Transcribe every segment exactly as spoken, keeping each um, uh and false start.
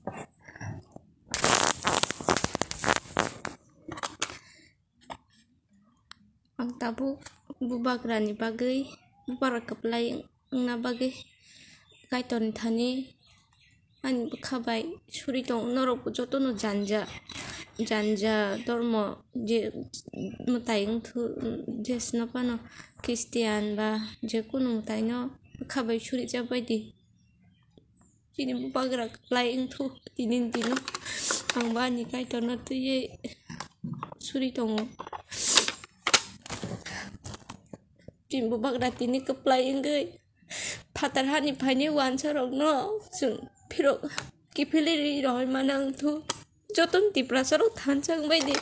Ang tabuk bubagrani bagwi, bubagra kwplai wngna bagwi Kaitorni thani ani bwkha bai suri tongo. Norokbo jotono janja, janja dormo je mwtai wngthu, jesno phano Christian ba je kunu mwtaino bwkha bai surijak bai di. Chini bubagra kwplai wngthu tini dino. Ang bo ani Kaitorno twiwi suri tongo. Chini bubagra tini kwplai wngwi phatar hani phaini wansarokno chwng phirok kiphilwi rohorma nangthu. Jotono Tiprasarok thansa wngbai di,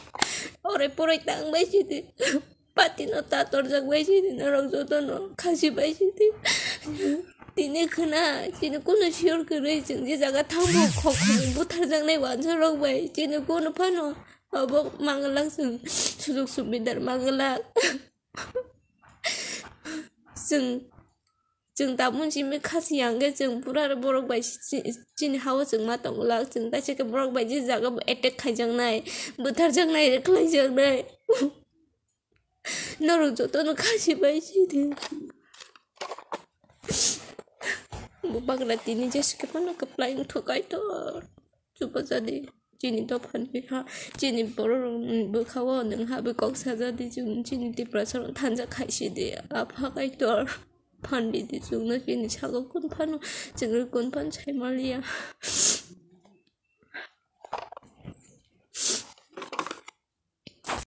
orai porai tangbai sidi, patino tatorjak bai sidi, norok jotono khasi bai sidi. Tini khna, chini kunu sure kwrwi chwng je jaga thangbo khok khok butharjaknai wansarok bai, chini kunu phano abo manglak chwng sujok subidar manglak. Chwng, chwng tabuk simi khasi yang khe chwng pura borok bai si-, si-, chini ha-o chwng ma tongwlak, chwng taisa khe borok bai je jaga bo attack khaijaknai, butharjaknai, khlaijaknai. Norok jotono khasi bai sidi. Bubagra tini jeswk phano kwplai wngthu Kaitor. Chubajadi chini dophani ha, chini bororokni bwkha-o nwng habwi kok sajadi, chwng chini Tiprasarok thansa khaisidi. Apha Kaitor, phan ridi chwngno, chini sago kun phano, chwngno kun phano saimaliya.